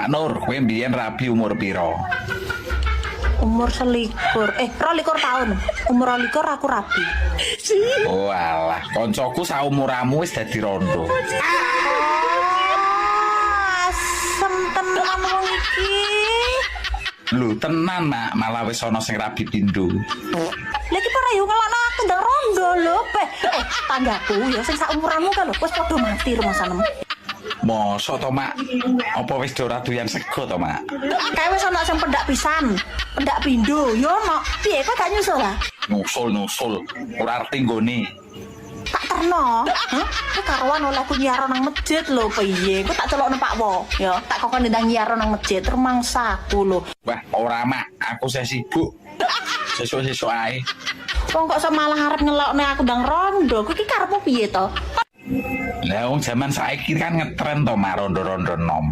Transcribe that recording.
Mak Nur, kowe mbiyen rabi umur piro? Umur 21, eh, 22 tahun. Umur 22 aku rabi. Oh alah, koncoku saumuramu wis dadi rondo. Oh, asem tenan wong iki. Lho, tenan, Mak, malah wis ana sing rabi pindho. Lagi para yo ngelokno aku ndang rondo lho, Peh. Eh, tanggaku ya sing saumuranmu kan lho, wis padha mati rumasanem. Mosok to, Mak? Apa wis do ora doyan sego to, Mak? Kae wis ana sing pendak pisan, pendak pindho, yo ono. Piye, kok gak nyusul lah? Nyusul nyusul, ora arti nggone. Tak terno. Hah? Kowe karuan oleh aku nyiaro nang masjid lho, piye? Kowe tak celokno Pak Wo, ya. Tak kokon ndang nyiaro nang masjid rumangsaku lho. Wah, ora, Mak, aku saya sibuk. Sesuk-sesuk ae. Wong kok sok malah arep ngelokne aku ndang rondo. Kowe iki karepmu piye to? Lah, wong jaman saiki kan ngetren to, Mak, rondo-rondo nom.